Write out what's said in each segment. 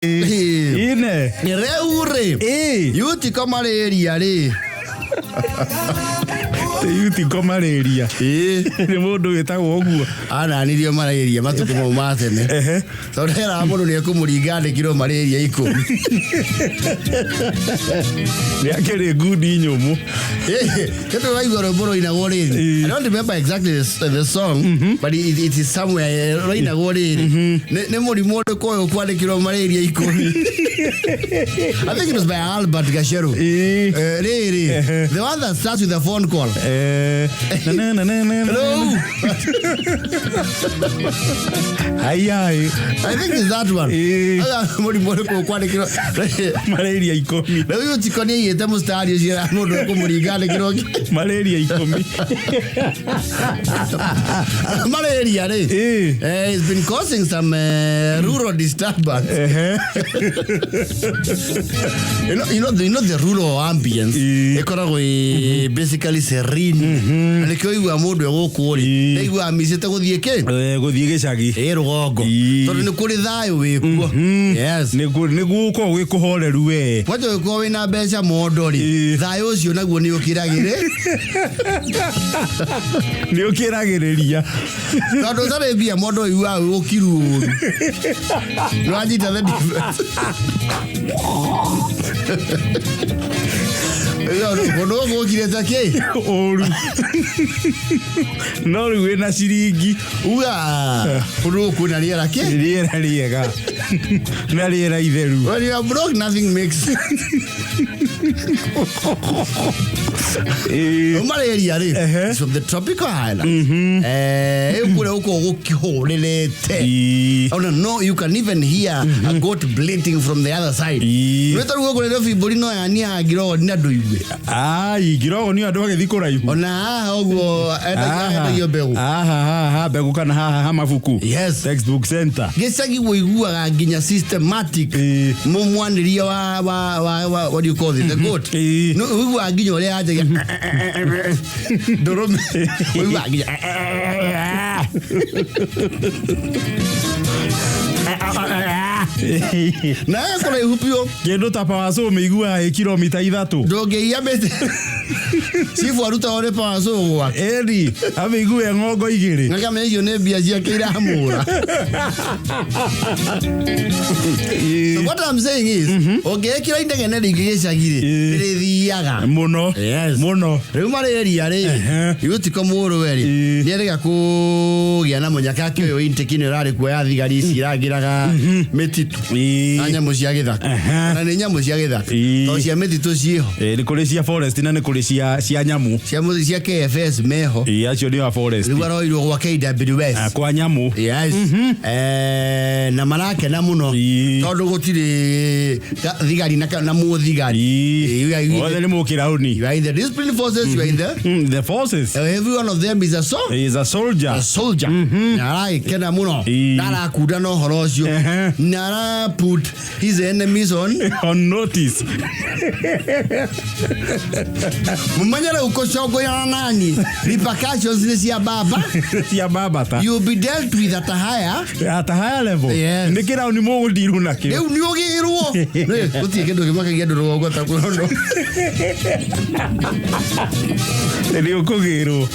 Ine. Rĩu rĩ, Ĩ. yutiko malaria rĩ. Ti yutiko malaria. Ĩ. Nĩ mũndũ wĩtagwo ũguo. Ananirio malaria matukũ mau ma tene. Ehe. Tondũ heraga mũndũ nĩ ekũmũringa andĩkirwo malaria 10. Nĩ akĩrĩ ngundi nyũmũ. Kĩndũ waigua rwĩmbo rũinagwo rĩrĩ. Ĩ. I don't remember exactly the song, but it is somewhere rũinagwo rĩrĩ. Nĩ mũrimũ ũrĩkũ ũyũ kwandĩkirwo malaria 10? I think it was by Albert Gacheru. Ĩ. Rĩrĩ, Ehe. the one that starts with a phone call. Eh, na na na na na. Hello. Hayai. I think it's that one. Ĩ. Aya, mũrimũ ũrĩkũ ũkwandĩkirwo Malaria 10. Rĩu ũyũ tiko nĩ aigĩte mũstari ũcio ya mũndũ ũkũmũringa andĩkirwo Malaria 10. Malaria rĩ. Ĩ. It's been causing some rural disturbance. Ehe. You know the rural ambience Ĩ. ĩkoragwo ĩ basically serene. Na nĩkĩo ũiguaga mũndũ e gũkũ rĩ, Ĩ. ndaiguaga micĩte gũthiĩ kĩ? Gũthiĩ gĩcagi. Ĩ rũgongo. Ĩ. Tondũ nĩ kũrĩ thayũ wĩkuo. Yes. Nĩguo ũkorwo gwĩ kũhoreru we. Kwanja ũngĩkorwo wĩna mbeca mondo rĩ, Ĩ. thayũ ũcio naguo nĩ ũkĩragĩrĩ. Nĩ ũkĩragĩrĩria. Tondũ ũtarĩ mbia mondo ũiguaga wĩ ũkiru ũru. Nĩwanyita the difference. Mũndũ ũyũ ũkirĩte kĩ? Ũru. No rĩu wĩna ciringi. Uga kũndũ gũkũ kwĩna rĩera kĩ? Rĩera rĩega. Na rĩera itheru. When you are broke, nothing makes Ĩ. Malaria rĩ, Ehe. is from the tropical island. Kũrĩa gũkoragwo gũkĩhũrĩrĩte. Ĩ. Ona no, you can even hear a goat bleating from the other side. Ĩ. Nĩ tarĩu gũkũ Nairobi mbũri no yania ngirogoni na ndũigue. Ai, ngirogo nĩ andũ agĩthiĩ kũraihu. Ona haha ũguo endagio mbegũ. Haha haha mbegũ kana haha ha mabuku. Yes. Textbook center. Gĩcagi wũiguaga nginya systematic Ĩ. mũmwanĩria wa what do you call it, the goat. Ĩ. No, ũiguaga nginya ũrĩa yanjagia ndũrũme, ũiguaga nginya na kũraihu biũ. Kĩndũ ta power saw mĩiguaga ĩ kilomita 3. Ndũngĩiya mĩtĩ cibu arutagwo nĩ power saw gwake. Ĩni, amĩigue ng'ongo 2. Ngakamenya icio nĩ mbia ciake iramũra. So what I'm saying is, ũngĩĩkĩra inegene rĩingĩ gĩcagi rĩ, Ĩ. rĩrĩthiaga. Mũno. Yes. Mũno. Rĩu malaria rĩ, Ehe. yutiko mũrũwe rĩ, Ĩ. nĩerĩga kũgĩa na mũnyaka akĩoywo intake ĩno ĩrarĩ kuo ya thigari ici irangĩraga mĩtitũ Ĩ. na nyamũ cia gĩthaka. Ehe. Na nĩ nyamũ cia gĩthaka. Ĩ. Tondũ cia mĩtitũ ciĩho. Ĩ, nĩ kũrĩ cia forest na nĩ kũrĩ cia nyamũ. Cia KFS meho. Ĩ, acio nĩo a forest. Rĩu aroirwo gwa KWS. Ah, kwa nyamũ. Yes. Na marakena mũno Ĩ. tondũ gũtirĩ thigari na mũthigari. Ĩ. You are in Othe the, nĩ mũkĩraũni. you are in the discipline forces, you are in the The forces. Every one of them is a Is a soldier. a soldier. Na aragĩkena mũno. Ĩ. Na arakunda na ũhoro ũcio. Ehe. Na ara put his enemies on. On notice. Mũmenye rĩu kũcongoyana nani. Repercussions nĩ cia baba. Cia baba ta. You will be dealt with at a higher. At a higher level. Yes. Nĩ kĩraũni mũgũndirwo nakĩo. Rĩu nĩ ũgĩrwo. Gũtirĩ kĩndũ kĩmakagia andũ rũgongo ta kũronwo. Nĩ ũkũgĩrwo.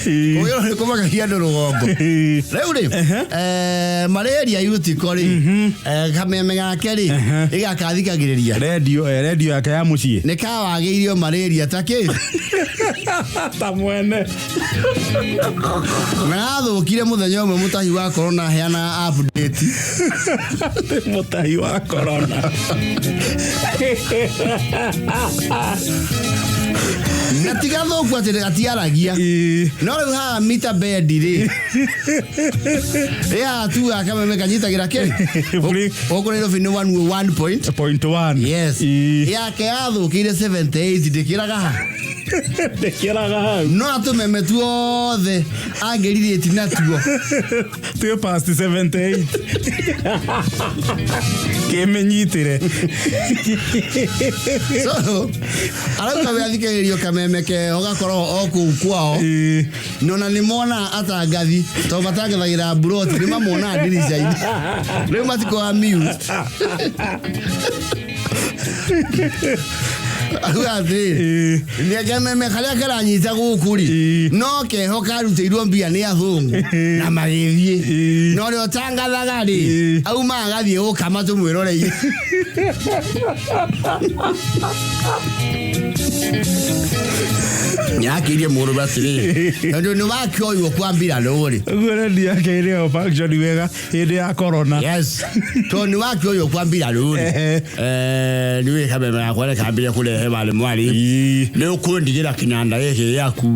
Ĩ. Kũgĩrwo nĩ kũmakagia andũ rũgongo. Ĩ. Rĩu rĩ, malaria yutiko rĩ, kameme gake rĩ, ĩgakathikagĩrĩria. Redio yake ya mũciĩ. Nĩ kawagĩirio malaria ta kĩ? Ta mwene. Na gathũkire mũthenya ũmwe mũtahi wa corona aheanaga update. Mũtahi wa corona. Na ti gathũku atĩ gatiaragia. Ĩ. No rĩu haha mita bendi rĩ, ĩ haha tugaga kameme kanyitagĩra kĩ? Gũkũ Nairobi nĩ one one point. Point one. Yes. Ĩ. Yake yathũkĩire 78 ndĩkĩraga ha. Ndĩkĩraga hau. No atũmeme tuothe angĩrirĩti natuo. Twĩ past 78. Kĩmĩnyitĩre. So arauga we athikĩrĩrio kameme keho gakoragwo o kũu kwao. Nona nĩ monaga atangathi tondũ matangathagĩra mburoti nĩ mamonaga ndirica-inĩ rĩu matikoa mute. Auga atĩrĩrĩ, nĩ kameme karĩa karanyita gũkũ rĩ, no keho karutĩirwo mbia nĩ athũngũ na magĩthiĩ, na ũrĩa ũtangathaga rĩ, auma agathiĩ gũkama tũmwĩroreire. Nĩakĩirie mũrũme atĩrĩrĩ, tondũ nĩ wakĩoywo kwa mbirarũ rĩ. Ũguo redio yake ĩrĩ o function wega hĩndĩ ya corona. Yes, tondũ nĩ wakĩoywo kwa mbirarũ rĩ, nĩ wĩ kameme gakwa rekambire kũrehe marĩ mwarĩ, nĩ ũkũndigĩra kĩnanda gĩkĩ gĩaku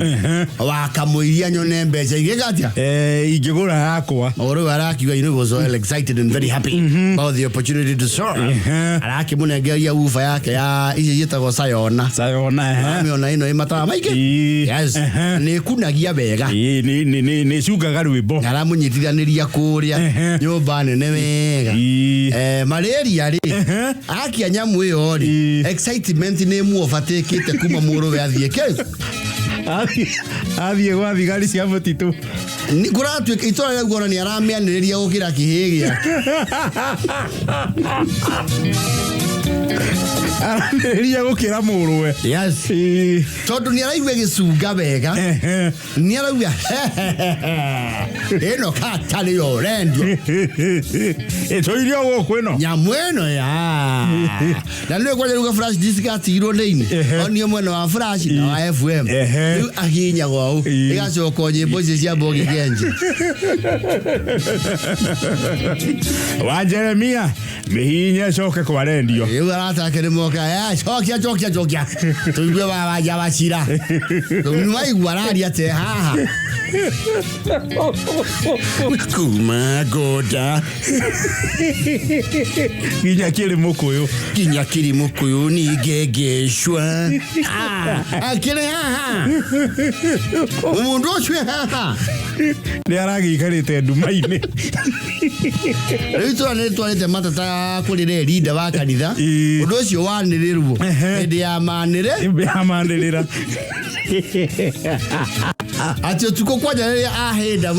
wakamũiria nyone mbeca igĩka atĩa. Ingĩgũra yakwa. O rĩu arakiuga, you know, he was all excited and very happy about the opportunity to serve. Arakĩmũnengeria uba yake ya ici ciĩtagwo sayona. Sayona, ehe. Amĩona ĩno ĩ matawa maingĩ. Yes. Nĩ ĩkunagia wega. Nĩ cungaga rwĩmbo. Na aramũnyitithanĩria kũrĩa nyũmba nene wega. Malaria rĩ, akia nyamũ ĩyo rĩ, excitement nĩ ĩmuobatĩkĩte kuma mũrũwe athiĩ kĩ. Athiĩ gwa thigari cia mũtitũ. Kũratuĩka itũra rĩu ona nĩ aramĩanĩrĩria gũkĩra kĩhĩ gĩake. Aranĩrĩria gũkĩra mũrũwe. Yes. Tondũ nĩ araigua gĩcunga wega. Nĩ arauga ĩno katarĩ yo rendio. Ĩtũirio gũkũ ĩno. Nyamũ ĩno ya na nĩ kwanja rĩu flash disk gatigirwo thĩinĩ, onio mwena wa flash na wa FM. Rĩu ahihinyagwo ũũ, ĩgacoka o nyĩmbo icio cia Mbogi Genje. Wa Jeremia mĩhihinye ĩcoke kwa rendio. Rĩu arata ake nĩ moka, "Cokia, cokia, cokia tũigue wa wanja wa cira." Rĩu nĩ waigua araria atĩ haha kuma ngoda nginya kĩrĩ mũkũyũ. Nginya kĩrĩ mũkũyũ ningengecwa akĩrĩ haha mũndũ ũcio e haha. Nĩ aragĩikarĩte nduma-inĩ. Rĩu itũra nĩ rĩtwarĩte matata kũrĩ rĩrinda wa kanitha. Ũndũ ũcio wanĩrĩrwo hĩndĩ ya manĩrĩ. Ya manĩrĩra. Atĩ ũtukũ kwanja rĩrĩa ahĩnda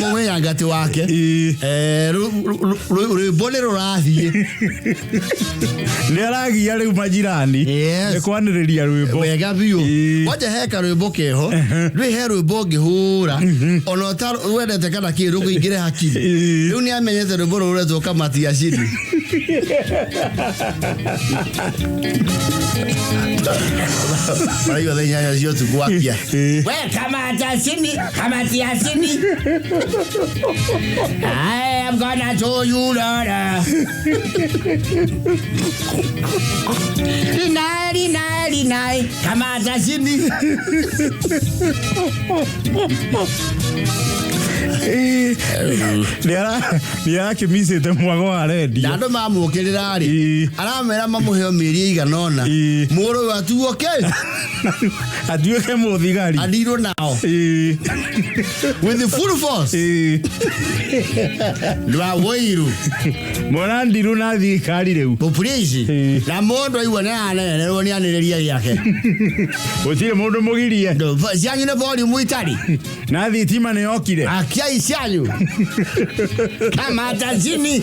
mũwĩyangatĩ wake, rwĩmbo nĩ rũrathiĩ. Nĩ aragia rĩu majirani. Nĩ kwanĩrĩria rwĩmbo. Wega biũ. Kwanja he karwĩmbo keho rwĩ, he rwĩmbo ũngĩhũra ona ũta wendete kana kĩ rũkũingĩre hakiri. Rĩu nĩ amenyete rwĩmbo rũrũ rwetwo Kamati ya Cini. Maraigua thaa 8 cia ũtukũ akia, "We kamata chini, kamati ya chini, I am gonna show you Lord. Rinai, rinai, rinai, kamata chini." Nĩ arakĩmicĩte mwago wa Na rendio. Andũ mamũkĩrĩra rĩ, aramera mamũheo mĩeri ĩigana ũna, mũrũ ũyũ atuo kĩ. Atuĩke mũthigari. Adirwo nao with the full force rwa wũiru. Mona ndirũ na thirikari rĩu. Mũpurici. Na mũndũ aigua nĩ anenerwo nĩ anĩrĩria gĩake. Gũtirĩ mũndũ mũgirie. Cianyu nĩ volume itarĩ. Na thitima nĩ yokire. Akiai cianyu kamata chini.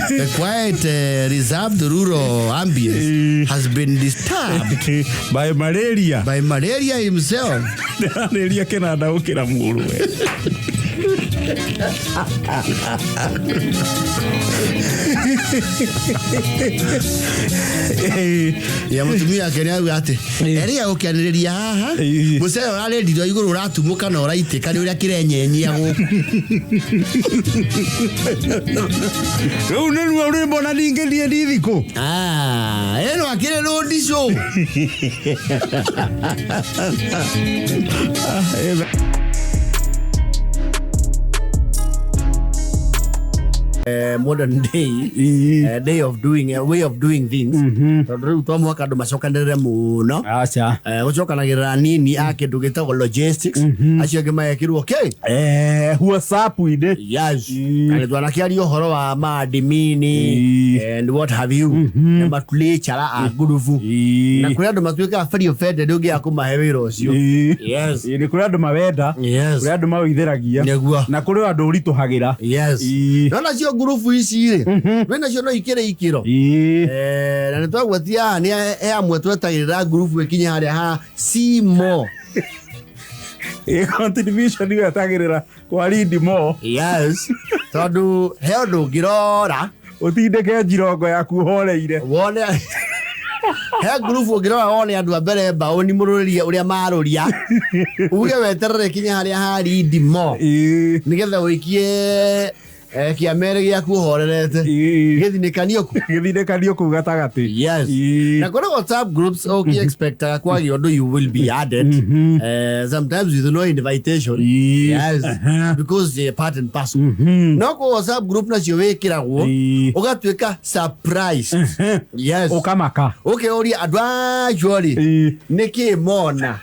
The quiet, reserved rural ambience has been disturbed by malaria. By malaria himself. Ndĩranĩria kĩnanda gũkĩra mũrũwe. Ya mũtumia ake nĩ auga atĩ erĩa gũkĩanĩrĩria haha, mũcere ũrarĩndirwo igũrũ ũratumũka na ũraitĩka nĩ ũrĩa kĩrenyenyia gũkũ. Rĩu nĩruo rwĩmbo na ningĩ ndithikũ. Ah, ĩno akĩrĩ road show. modern day day of doing way of doing things, tondũ rĩu to mũhaka andũ macokanĩrĩre mũno. Aca. Gũcokanagĩrĩra nini a kĩndũ gĩtagwo logistics, acio angĩ magekĩrwo okay. WhatsApp-inĩ. Yes. Na nĩ twanakĩaria ũhoro wa maadimini and what have you, na matulĩchara a ngurubu, na kũrĩ andũ matuĩkaga very offended ũngĩaga kũmahe wĩra ũcio. Yes. Nĩ kũrĩ andũ mawenda, kũrĩ andũ mawĩithĩragia, Nĩguo. na kũrĩ andũ ũritũhagĩra. Yes. No nacio ngurubu ici rĩ, wĩ nacio no ikĩrĩ ikĩro. Na nĩ twagwetia haha nĩ he amwe twetagĩrĩra ngurubu ĩkinye harĩa ha simo. Contribution wetagĩrĩra kwa read more. Yes, tondũ he ũndũ ũngĩrora ũtindĩke njirongo yaku ũhoreire. Wone he ngurubu ũngĩrora wone andũ a mbere mbaũni mũrũrĩrie ũrĩa marũria, uge weterere kinya harĩa ha read more, nĩgetha ũikie kĩamere gĩaku ũhorerete, gĩthinĩkanio ku. Gĩthinĩkanio kũu gatagatĩ. Yes. Na kũrĩ WhatsApp groups ũkĩ-expectaga kwagĩa ũndũ you will be added, sometimes with no invitation. Yes, because they are part and parcel. No kũ WhatsApp group nacio wĩkĩragwo ũgatuĩka surprised. Yes. Ũkamaka. Ũkeũria andũ acio rĩ, nĩkĩ mona?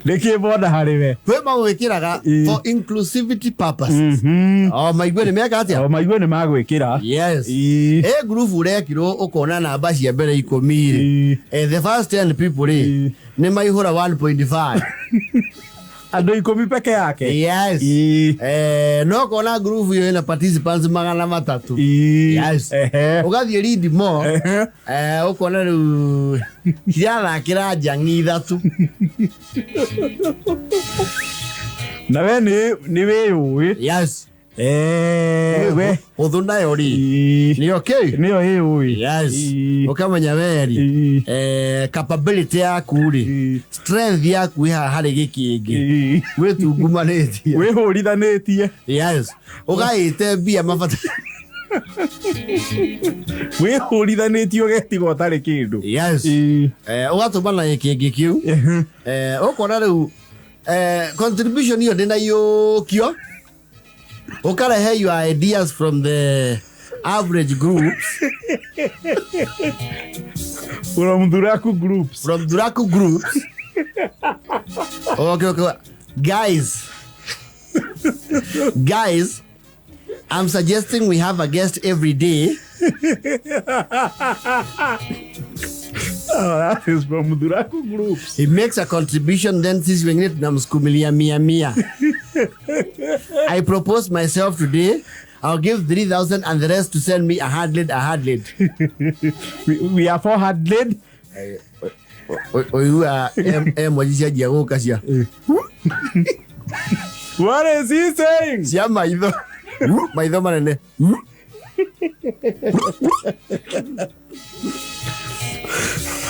Nĩkĩ mona harĩ we? Kwĩ magwĩkĩraga for inclusivity purposes, o maigue nĩ meka atĩa. O maigue nĩ magwĩkĩra. Yes. Ĩ ngurubu ũrekirwo ũkona namba cia mbere 10 rĩ, the first 10 people rĩ, nĩ maihũra 1.5. Andũ 10 peke yake. Yes. No kona ngurubu ĩyo ĩna participants 300. Yes. Ũgathiĩ read more, ũkona rĩu cirathakĩra njang'i ithatũ. Na we nĩ wĩyũĩ. Yes. We ũthũ nayo rĩ, nĩ okay. Nĩyo ĩyũĩ. Yes. Ũkamenya weri capability yaku rĩ, strength yaku ĩ haha harĩ gĩkĩngĩ, wĩtungumanĩtie. Wĩhũrithanĩtie. Yes, ũgaĩte mbia mabata. Wĩhũrithanĩtie ũgetiga ũtarĩ kĩndũ. Yes. Ũgatũma na gĩkĩngĩ kĩu, ũkona rĩu contribution ĩyo ndĩnaiyũkio, ũkarehe your ideas from the average groups. From Thuraku groups. From Thuraku groups. Okay. Guys, I'm suggesting we have a guest every day. Oh, that is from Thuraku groups. He makes a contribution, then sisi wengine tunamsukumilia mia mia. I propose myself today. I'll give 3,000 and the rest to send me 100, 100. We are 400. Oigua emoji cianjia gũka cia What is he saying? Cia maitho, maitho manene.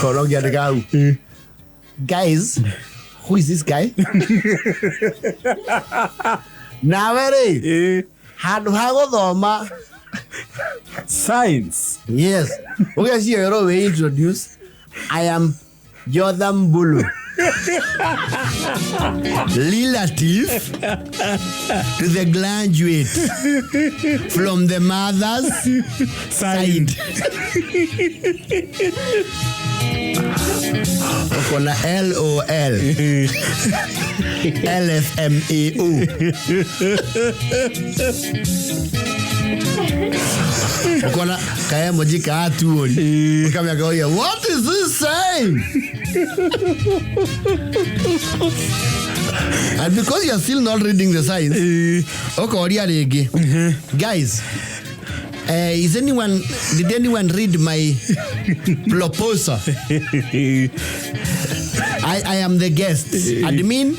Kona ũngĩandĩka hau, "Guys, who is this guy?" Nawe rĩ, handũ ha gũthoma Science. Yes, ũgeciria wĩ introduce, "I am Jotham Bulu, relative to the graduate from the mother's side." Ũkona LOL LFMAO. Ũkona kaemoji ka atuori, ũkamenya, "What is this saying?" And because you're still not reading the signs, ũkoria rĩngĩ, "Guys, is anyone did anyone read my proposal? I am the guest admin."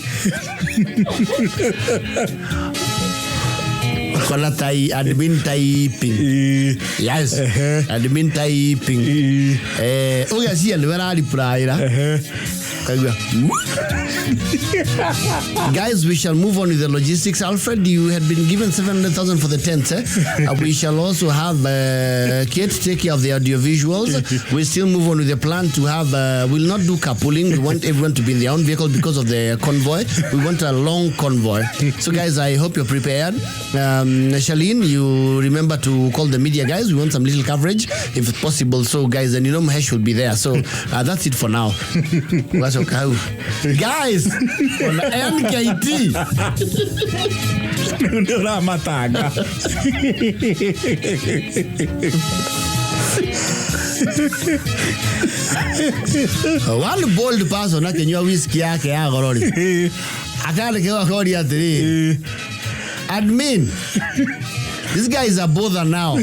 Kona tai admin typing. Yes, admin typing. Ũgeciria nĩwe ũrareplyra. Kaigua. Guys, we shall move on with the logistics. Alfred, you had been given 700,000 for the tents. Eh? We shall also have Kate take care of the audiovisuals. We still move on with the plan to have, we'll not do carpooling. We want everyone to be in their own vehicle because of the convoy. We want a long convoy. So, guys, I hope you're prepared. Shalene, you remember to call the media guys. We want some little coverage if possible. So, guys, and you know, Mahesh will be there. So, that's it for now. Wacoka hau. Guys, on NKT. Rĩu nĩ ũramatanga. One bold person akĩnyua whisky yake ya goro rĩ, akandĩkĩrwo akoria atĩrĩrĩ, admin, this guy is a bother now.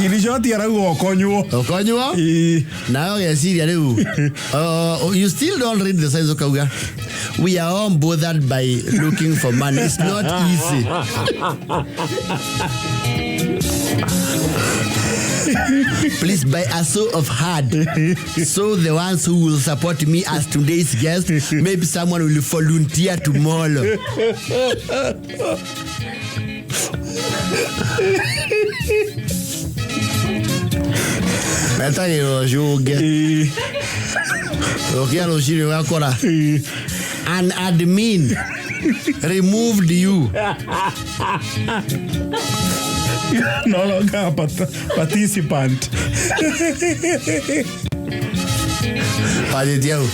Iricoti arauga ũkonywo. Ũkonywo nawe ũgeciria rĩu, you still don't read the signs, ũkauga we are all bothered by looking for money, it's not easy. Please buy a show of hard, so the ones who will support me as today's guest, maybe someone will volunteer tomorrow. Metagĩrwo cũnge ũkĩa rũcinĩ ũgakora an admin removed you. No longer a participant. Wanjĩtie hau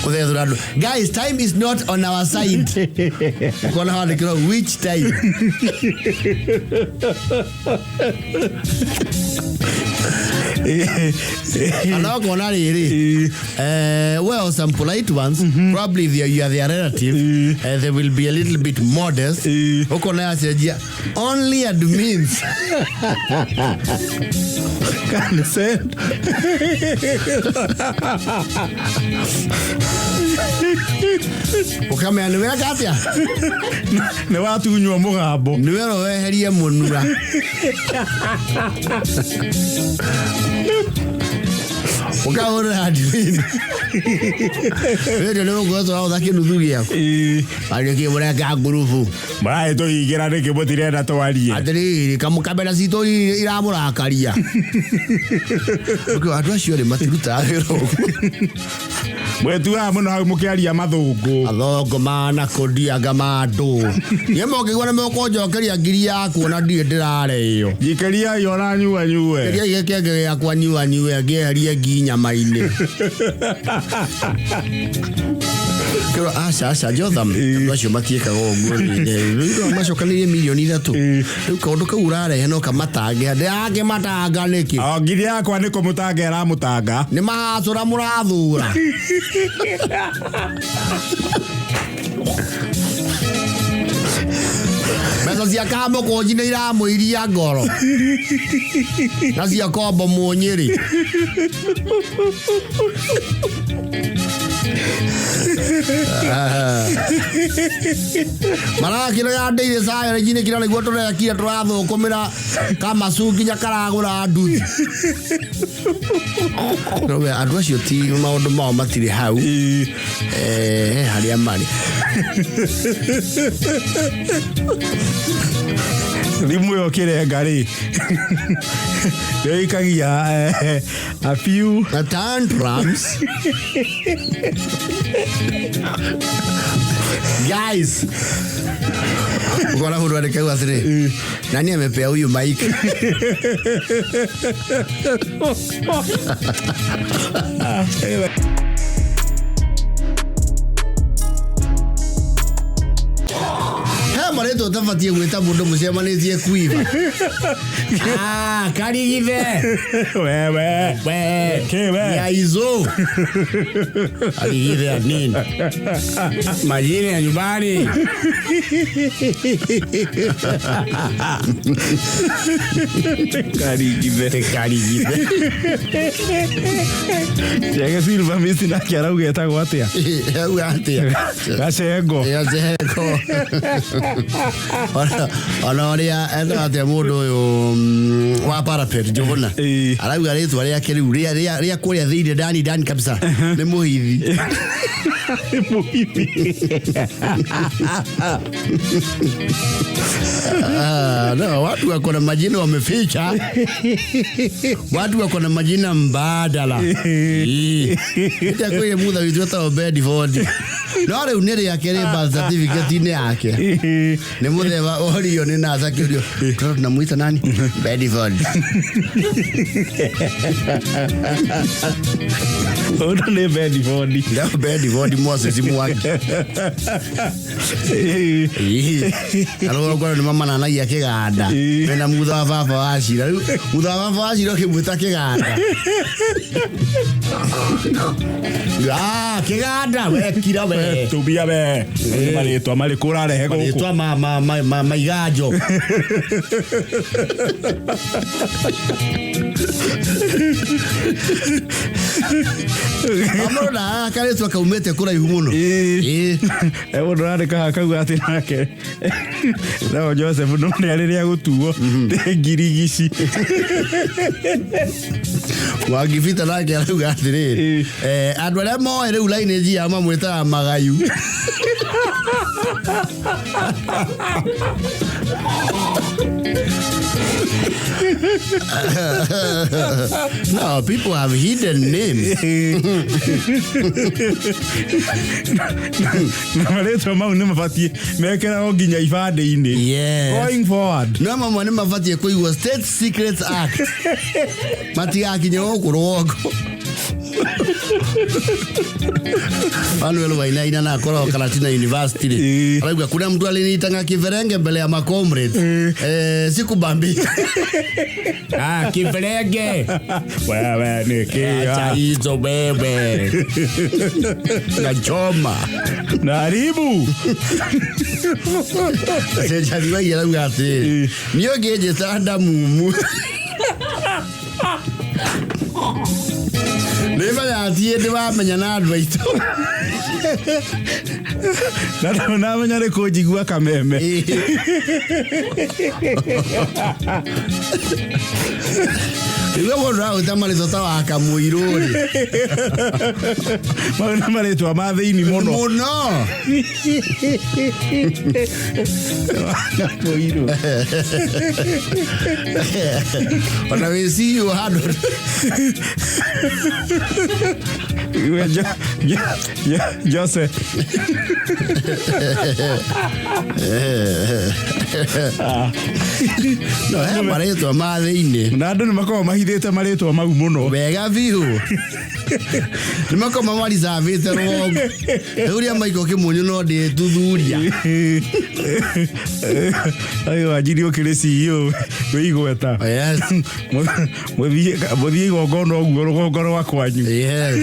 kũthethũra andũ. Guys, time is not on our side. Ũkona wandĩkĩrwo which time. Kana ũkona rĩrĩ, well, some polite ones, probably if you are their relative, they will be a little bit modest. Ũkona yacenjia only admins Can send. Ũkamenya nĩ weka atĩa. Nĩ watunywo mũgambo. Nĩ werwo weherie mũnura. Ũkahũrĩra admin wĩrio nĩ gũkorwo tũraũtha kĩnuthu gĩaku arĩkĩ mũreka ngurubu. Mũragĩtũhingĩra nĩkĩ mũtirenda twarie? Atĩrĩrĩ, kamũkamera citũ iramũrakaria. Ũkĩ andũ acio rĩ matirutaga wĩra ũguo. Mwĩtuaga mũno hau mũkĩaria mathũngũ. Athongo manakũndianga mandũ niĩ mũngĩigua nĩ mũkũnjokeria ngiri yaku ona ndirĩ ndĩrarĩo. Njikĩriai ona nyua nyue. Kĩria gĩkenge gĩakwa nyua nyue ngĩeherie ngi nyama-inĩ. Kĩro aca aca Jotham, andũ acio matiĩkaga ũguo rĩu macokanĩrie mirioni 3 rĩu kaũndũ kau ũrarehe no kamatange ndĩrakĩmatanga nĩkĩ? O ngiri yakwa nĩ kũmũtanga ĩramũtanga. Nĩ mahacũra mũrathura. Mbeca cia kamũkũnji nĩ iramũiria ngoro na cia kombo mũnyĩrĩ. Marakĩrega ndĩire caĩrĩ-inĩ kĩra nĩguo tũrekire tũrathũkũmĩra kamacu nginya karagũra nduthi. Rĩu andũ acio ti maũndũ mao matirĩ hau. He harĩa marĩ. Thimũ ĩyo kĩrenga rĩ nĩĩkagia a few tantrums. Guys, ukona mũndũ andĩkau atĩrĩ, nani amepea huyu mic? He marĩtwa ũtabatiĩ gwĩta mũndũ mũcemanĩtie kuiba. Ah, karigithe. Wewe. We. Kĩ we? Nyaizo. Karigithe ya nini? Majina ya nyumbani. Karigithe. Karigithe. Chege Silva Mist nake arauga etagwo atĩa? Auga atĩa? Gacengo. Gacengo. Ona ũrĩa ethaga atĩa mũndũ ũyũ wa parapet Njũgũna arauga rĩtwa rĩake rĩu rĩa kũrĩa thĩinĩ ndani ndani kabisa nĩ mũhithi. Mũhithi. Ah, no, watu wako na majina wameficha, watu wako na majina mbadala. Itakwire mutha witũ etagwo Bedford, no rĩu nĩ rĩake rĩ birth certificate-inĩ yake nĩ mũthemba orio nĩ nasa kĩũrio mtoto tunamuita nani? Bedford. Ũndũ nĩ Bedford. Ndio Bedford Moses Mwangi. Arũgoro nĩ mamananagia kĩganda mena mutha wa baba wa cira. Rĩu mutha wa baba wa cira ũkĩmwĩta kĩganda. Ah, kĩganda we kira we. Tumia we nĩ marĩtwa marĩkũ ũrarehe gũkũ? Marĩtwa ma maiganjo. Amũrũ na karĩtwa kaumĩte kũraihu mũno. Mũndũ arandĩka haha kauga atĩ nake no Joseph no nĩ arĩ rĩa gũtuo nĩ ngirigici. Wangibita nake arauga atĩrĩrĩ, andũ arĩa moĩ rĩu lineage yao mamwĩtaga Magayu. No, people have hidden names. Na marĩtwa mau nĩ mabatiĩ mekĩragwo nginya ibandĩ-inĩ. Yes. Going forward. No mamwe nĩ mabatiĩ kũigwo State Secrets Act. Matigakinye gũkũ rũgongo. Manuel Wainaina na akoragwo Karatina University rĩ. Arauga kuna mtu aliniitanga kiverenge mbele ya macomrades. Sikubambika. Ah, kiverenge. Wewe nĩ Acha kĩa hizo wewe. Nachoma. naribu. Cenjani Waiya arauga atĩrĩrĩ, niĩ ũngĩnjĩta ndamumu. Nĩ menyaga ti hĩndĩ wamenya na andũ aitũ. Na ndũnamenya nĩ kũnjigua kameme. Rĩu mũndũ aragwĩta marĩtwa ta wa kamũirũ rĩ. Mau nĩ marĩtwa ma thĩinĩ mũno. Mũno. Kamũirũ. Ona wĩ CEO handũ. Jose. No he marĩtwa ma thĩinĩ. Na andũ nĩ makoragwo mahithĩte marĩtwa mau mũno. Wega biũ. Nĩ makoragwo mamaricabĩte rũgongo. Rĩu rĩa Michael Kĩmunyu no ndĩtuthuria. Ayo wanjiri ũkĩrĩ CEO wĩ igweta. Yes. Mũthiĩ igongona ũguo rũgongo rwa kwanyu. Yes.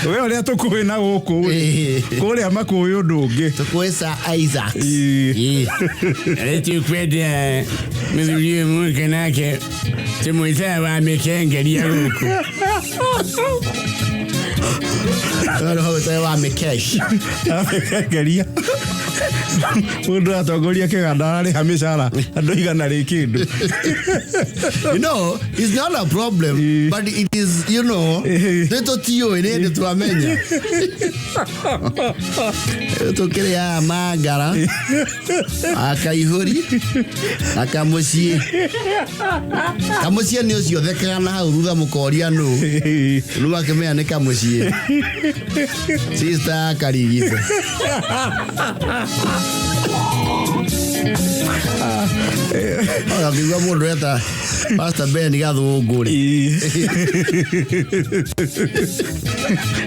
We ũrĩa tũkũĩ na gũkũ rĩ, kũrĩa makũĩ ũndũ ũngĩ. Tũkũĩ Sir Isaacs. Rĩtũkwenda mũthuri ũyũ mũke nake tũmwĩtaga wa mĩkengeria gũkũ. Ũyũ wa mĩkesh. Mĩkengeria. Mũndũ atongoria kĩganda ararĩha mĩcara andũ igana rĩ kĩndũ. You know, it's not a problem, but it is, you know, nĩ tũtiũĩ nĩ hĩndĩ twamenya. Tũkĩrĩaga mangara, akaihũri, na kamũciĩ. Kamũciĩ nĩ ũcio ũthekaga na hau thutha mũkoria nũ. Rĩu akĩmenya nĩ kamũciĩ. Sister Karigitho. Ũgakiuga mũndũ eta Pastor Ben Gathũngũ rĩ.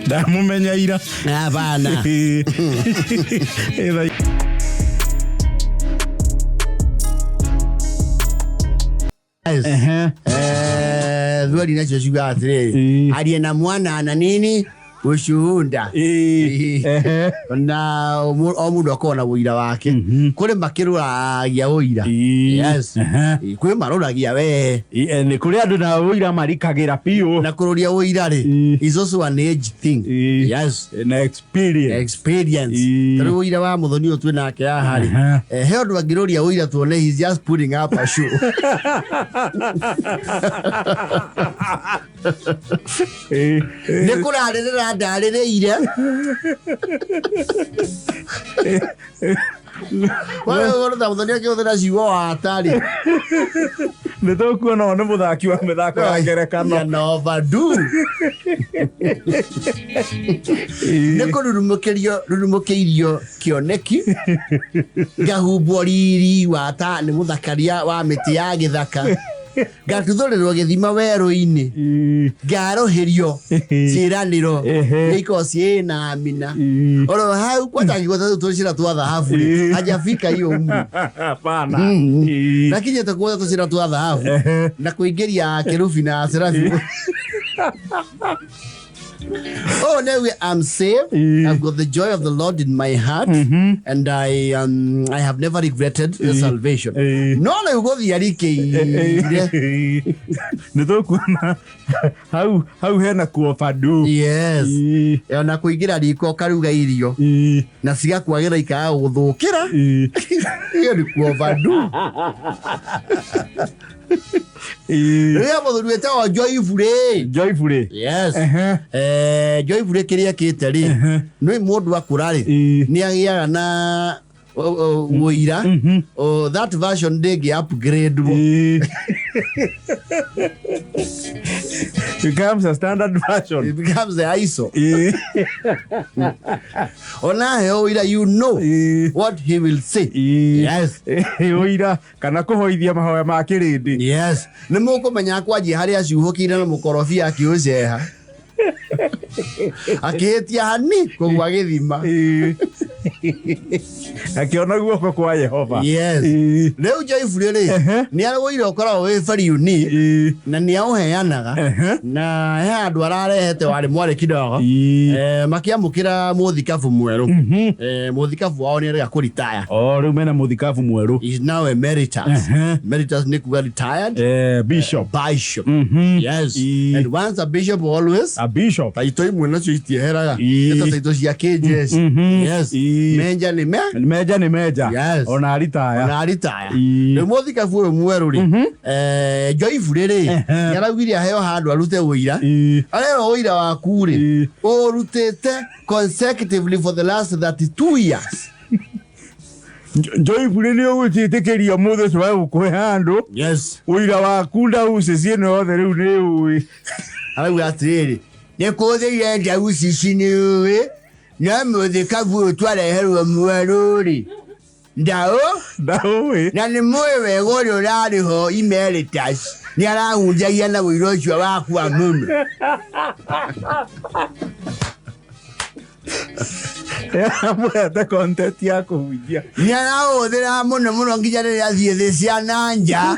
Ndamũmenya ira. Hapana. Thweri nacio ciugaga atĩrĩrĩ, arie na mwana na nini Ushuhuda. Ĩĩ. Ehe. Na o mũndũ akorwo na ũira wake. Kũrĩ makĩrũragia ũira. Yes. Kwĩ marũragia we. Nĩ kũrĩ andũ na ũira marikagĩra biũ. Na kũrũria ũira rĩ, is also an age thing. Yes. Na experience. Experience. Tarĩu ũira wa mũthoni ũyũ twĩ nake haha rĩ, he ũndũ angĩrũria ũira tuone he's just putting up a show. Nĩ kũrarĩrĩra ndarĩrĩire. Wona ta mũthoni akĩhũthĩra ciugo wata rĩ. Nĩ tũkuona o nĩ mũthaki wa mĩthako ya ngerekano. Na overdo. Nĩ kũrurumũkĩrio rurumũkĩirio kĩoneki, ngahumbwo riri wa ta nĩ mũthakaria wa mĩtĩ ya gĩthaka, ngatuthũrĩrwo gĩthima werũ-inĩ, ngarũhĩrio ciĩranĩro iria ikoragwo ciĩ na amina. Oro hau kwatangigwo ta tũcĩra twa thahabu rĩ, hajafika hiyo umri. Hapana. Nakinyĩte kuoya tũcĩra twa thahabu na kũingĩria kerubi na serafi. Oh, no, I'm saved. I've got the joy of the Lord in my heart, and I have never regretted the salvation. No, no, go the arike. Nĩ tũkuona hau hau hena kuobadu. Yes. Ona kũingĩra riko ũkaruga irio na cigakwagĩra ikaga gũthũkĩra. Iyo nĩ kuovadu. Rĩrĩa mũthuri wĩtagwo Joyfully. Joyfully. Yes. Joyfully kĩrĩa ekĩte rĩ, nĩ mũndũ akũra rĩ, nĩ agĩaga na ũira. Oh, that version ndĩngĩ upgrade. Becomes a standard version. It becomes the ISO. Ona heo ũira, you know what he will say. Yes. Ũira kana kũhoithia mahoya ma kĩrĩndĩ. Yes. Nĩ mũkũmenya kwanjia harĩa acuhũkire na mũkorobia akĩũceha, akĩhĩtia hani kũgwa gĩthima. Akĩona guoko kwa Yehova. Yes. Rĩu Joyfully rĩ, nĩ arĩ ũira ũkoragwo wĩ very unique, na nĩ aũheanaga, na he handũ ararehete warĩ mwarĩ kidogo. Makĩamũkĩra mũthikabu mwerũ. Mũthikabu wao nĩ arega kũritaya. O rĩu mena mũthikabu mwerũ. Is now emeritus. Emeritus nĩ kuga retired. Bishop. Bishop. Yes. And once a bishop, always a bishop. Taito imwe nacio itieheraga. Nĩ ta taito cia kĩnjeci. Yes. Menja nĩ me Meja nĩ meja. Yes. Ona aritaya. Ona aritaya. Rĩu mũthikabu ũyũ mwerũ rĩ, Joyfully rĩ, nĩ araugire aheo handũ arute ũira. Arerwo ũira waku rĩ, ũrutĩte consecutively for the last 32 years. Joyfully nĩ ũgũciĩtĩkĩria mũthĩ ũcio wa gũkũhe handũ. Yes. Ũira waku ndauci ciĩno yothe rĩu nĩ ũĩ. Arauga atĩrĩrĩ, nĩ kũthĩire ndauci ici nĩ ũĩ, no mũthikabu ũyũ twareherwo mwerũ rĩ, ndaũ Ndaũĩ. Na nĩ mũĩ wega ũrĩa ũrarĩ ho emeritus nĩ arahunjagia na ũira ũcio wakwa mũno. Amũhete content ya kũhunjia. Nĩ arahũthĩra mũno mũno nginya rĩrĩa athiĩ thĩ cia na nja.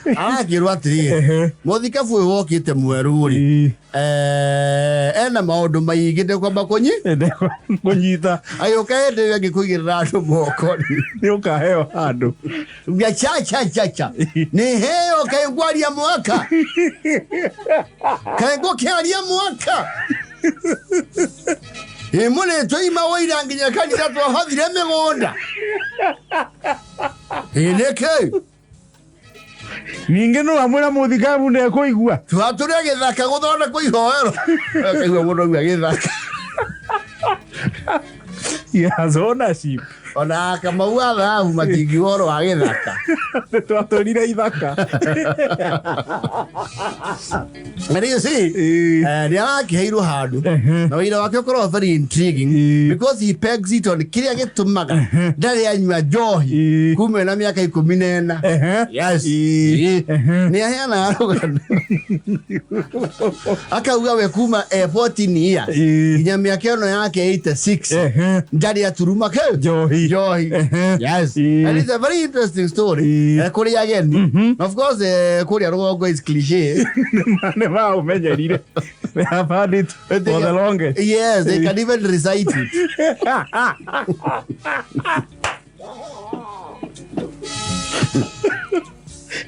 Arakĩrwo atĩrĩrĩ, mũthikabu ũyũ wokĩte mwerũ rĩ, ena maũndũ maingĩ ndekwamba kũnyi Kũnyita. Agĩũka hĩndĩ ĩyo ĩngĩ kũigĩrĩra andũ moko rĩ, Nĩ ũkaheo handũ. Uga cha cha cha cha, nĩ heo kaĩ ngwaria mwaka, kaĩ ngũkĩaria mwaka ĩ mũrĩ tũima wũira nginya kanitha twahothire mĩgũnda ĩ nĩkĩ? Ningĩ no amwĩra mũthikabu ndekũigua. Twatũrĩa gĩthaka gũthondekwo ihoero, akaigua mũndũ auga gĩthaka. He has ownership. Ona Kamau wa thahabu matingiuga ũhoro wa gĩthaka. Twatũrire ithaka. And you see, nĩ arakĩheirwo handũ na wĩra wake ũkoragwo very intriguing, because he pegs it on kĩrĩa gĩtũmaga ndarĩ anyua njohi kuma ena mĩaka 14. Yes. Nĩ aheanaga rũgano akauga we kuma 14 years nginya mĩaka ĩno yake 86 ndarĩ aturuma kĩ. Njohi. Njohi. Njohi. Ehe. Yes. Ĩĩ. And it's a very interesting story. Ĩĩ. Kũrĩ ageni. Of course, kũrĩa rũgongo is cliche. Nĩ maũmenyerire. They have had it for the longest. Yes, they can even recite it.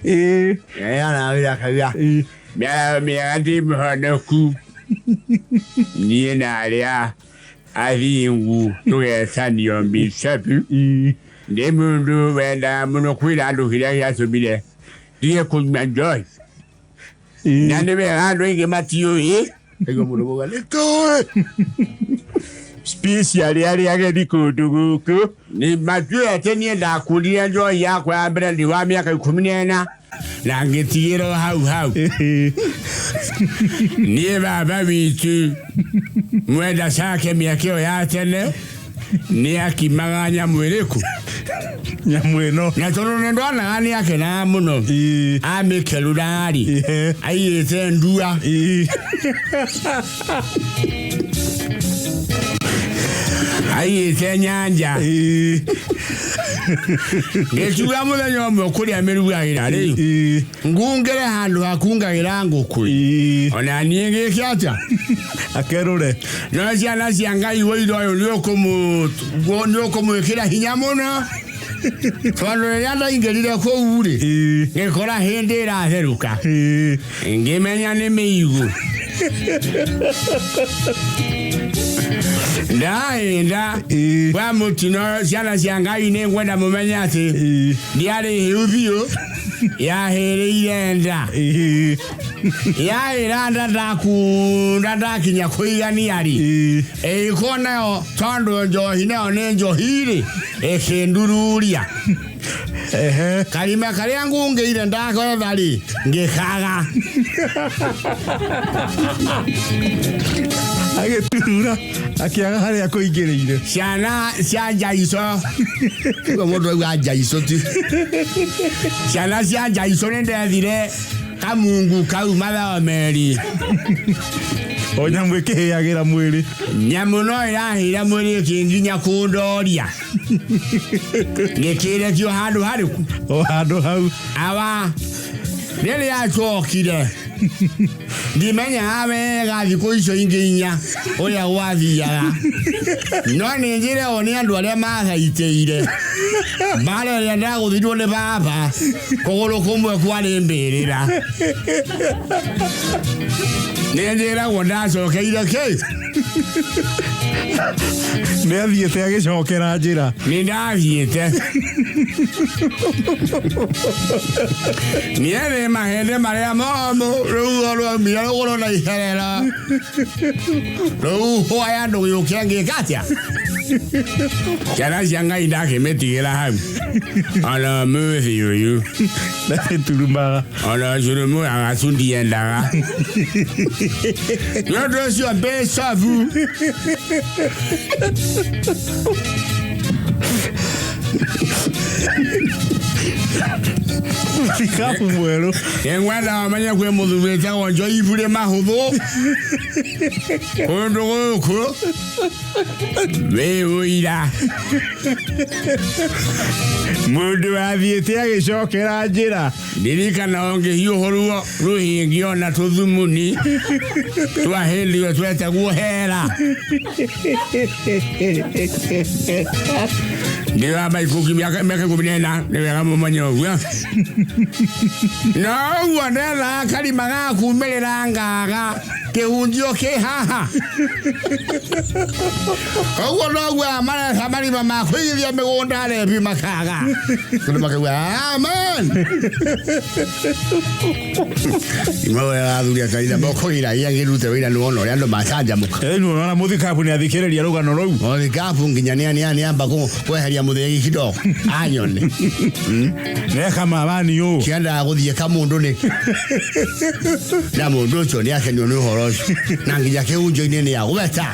Ĩĩ. Ĩĩ. Ĩĩ. Mĩaga ndĩ mũhonoku niĩ na arĩa athingu tũgecanio mbicabu. Ĩĩ. Ndĩ mũndũ wendaga mũno kwĩra andũ kĩrĩa gĩatũmire ndige kũnyua njohi Ĩĩ. na nĩ wega andũ aingĩ matiũĩ. Aigua mũndũ kuga nĩ tũĩ. Especially arĩa ageni kũndũ gũkũ nĩ matiũĩ atĩ niĩ ndakundire njohi yakwa ya mbere ndĩ wa mĩaka 14 na ngĩtigĩrwo hau hau. Ĩĩ. Niĩ baba witũ mwenda cake mĩaka ĩyo ya tene nĩ akimaga nyamũ ĩrĩkũ? Nyamũ ĩno. Na tondũ nĩ ndonaga nĩ akenaga mũno Ĩĩ. amĩkerũra-rĩ Ĩĩ. aigĩte ndua. Ĩĩ. Aigĩte nyanja. Ĩĩ. Ngĩkiuga mũthenya ũmwe kũrĩa mĩrugagĩra rĩ Ĩĩ. ngungĩre handũ hakungagĩra ngũkũ. Ĩĩ. Ona niĩ ngĩke atĩa? Akerũre. No ciana cia Ngai wũira ũyũ nĩ ũkũmwĩkĩra hinya mũno tondũ rĩrĩa ndaingĩrire kũu rĩ Ĩĩ. ngĩkora hĩndĩ ĩratherũka. Ĩĩ. Ngĩmenya nĩ mĩigũ. Ndaenda Ĩĩ. kwa mũtino ciana cia Ngai nĩ ngwenda mũmenye atĩ Ĩĩ. ndiarĩ hĩu biũ yahĩrĩire nda. Ĩĩ. Yahĩra nda ndakunda ndakinya kũigania rĩ Ĩĩ. ĩgĩkorwo nayo tondũ njohi nayo nĩ njohi rĩ ĩkĩndururia. Ehe. Karima karĩa ngungĩire ndagetha rĩ ngĩkaga. Agĩturura akĩaga harĩa kũingĩrĩire. Ciana cia njaico. Aigua mũndũ auga njaico ti. Ciana cia njaico nĩ ndethire kamungu kau mathaa merĩ. O nyamũ ĩkĩhĩagĩra mwĩrĩ. Nyamũ no ĩrahĩra mwĩrĩ ĩkĩnginya kũndoria. Ngĩkĩrekio handũ harĩkũ? O handũ hau. Awa rĩrĩa acokire ndimenyaga wega thikũ icio ingĩ inya ũrĩa gwathiaga no nĩ njĩragwo nĩ andũ arĩa mathaitĩire mbara ĩrĩa ndagũthirwo nĩ baba kũgũrũ kũmwe kwarĩ mbĩrĩra. Nĩ njĩragwo ndacokeire kĩ? Nĩ athiĩte agĩcokera njĩra. Nĩ ndathiĩte niĩ mahĩndĩ marĩa momũ rũhuho rwaumire rũgũrũ na iherero rũu hwaya ndũgĩũke ngĩka atĩa? Ciana cia Ngai ndakĩmĩtigĩra hau ona mũthĩ ũyũ. Ndagĩturumaga. Ona cũrũmũraga cu ndiendaga nĩ ũndũ ũcio mbĩcabu. Mũthikabu mwerũ. Nĩngwenda ũmenye kwĩ mũthuri wĩtagwo Njoibu rĩ mahũthũ kũndũ gũkũ wĩ ũira. Mũndũ wathiĩte agĩcokera njĩra. Ndirikana ũngĩhiũhũrwo rũhingio na tũthumuni twa hĩndĩ ĩyo twetagwo hera. Ndĩ wa maikũki mĩaka 14 nĩ wega mũmenye ũguo. No ũguo ndethaga karima ga kumĩrĩra ngaga kĩhunjio kĩ haha. Ũguo noguo aya maretha marima ma kũigithia mĩgũnda arebi makaga. Tondũ makauga amen. Imwe athuri a kanitha mokũgiragia ngĩrute wĩra nĩ wona ũrĩa andũ macanjamũka. Rĩu nĩwona mũthikabu nĩ athikĩrĩria rũgano rũu. Mũthikabu nginya nĩ amba kweheria mũthĩgi kidogo anyone. Neka mabani ũũ. Kĩendaga gũthiĩ kamũndũ nĩkĩ? Na mũndũ ũcio nĩ akenio nĩ ũhoro ũcio na nginya kĩhunjio-inĩ nĩ agweta.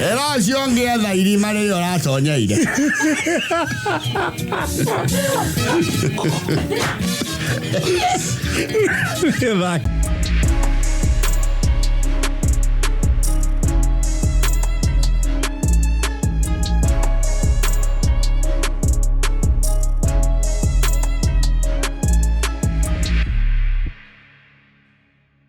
Ĩra ũcio ũngĩ etha irima rĩrĩa ũratonyeire. Tha-